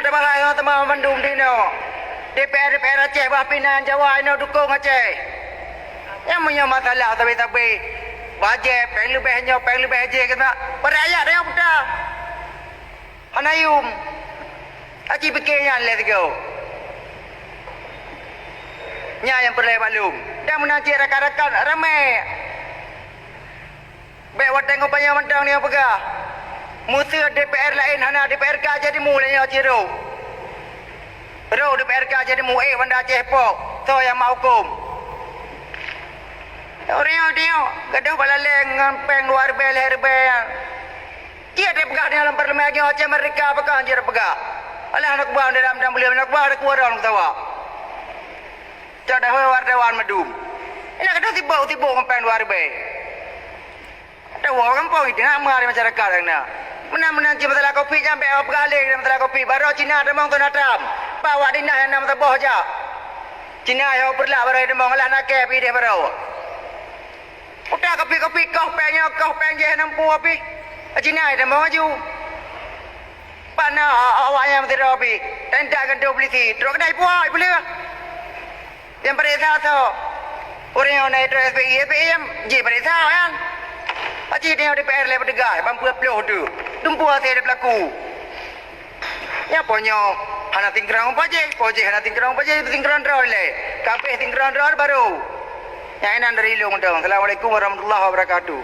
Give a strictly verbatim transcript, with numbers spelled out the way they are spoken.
Bahai ngon teuma mandum di inoe. DPR, DPR Aceh bah pinan Jawa inoe dukong Aceh. Nyang meunyoe masalah sabe-sabe, bajée péng leubeh nyoe, péng leubeh jih keunan, padahai rakyat nyang buta. Hana yum. Aci pike nyan lé sigoe. Nyan nyang peureulée maklum. Dan meunan cit rakan-rakan ramé. Bék watée ngon panyang mantong nyoe peugah, musoh DPR laén hana DPRK jadi mu lé nyoe cit rôh. Rôh DPRK jadi mu ék banda Aceh pok, soe nyang mak huköm. Ureuëng nyoe, gadoh bak laleng ngon péng dua ribée lhée ribée nyan. Cit tapeugah nyoe lam parlemen, nyoe Aceh merdeka pakon cit tapeugah. Alah aneuk buah dalam dan beuliam aneuk buah ada kuwarong sawa. Cok dahôi wartawan madum. Ina gadoh sibok-sibok ngon péng dua ribée. Ada wong gampông itu nak meuhari masyarakat yang na. Meunan-meunan cit masalah kopi nyan bék awak peugah lé masalah kopi. Baroe Cina tamong tu na tram. Ba awak dinah nyang na meusaboh jak. Cina yoh peureulak baroe tamong alah nakée pih deh baroe. Utak kopi-kopi koh péng nyoe, koh péng jih hana meupuih pih. Cina tamong aju. Pana awak nyang meusidroe pih. Dan dak gantung polisi. Trok kedai puai puleuh. Nyang pareksa soe? Ureuëng nyang na itu S P I, S P I nyang jih pareksa kan? Aci teuh DPR lé petugas, ban peuet ploh tu. Tumpu hase dipelaku. Nyan po nyoe hana singkron pajéh, pajéh hana singkron pajéh, singkron droe lé. Kabeh singkron droe baru. Nyang inan dari Ilong Dong. Assalamualaikum warahmatullahi wabarakatuh.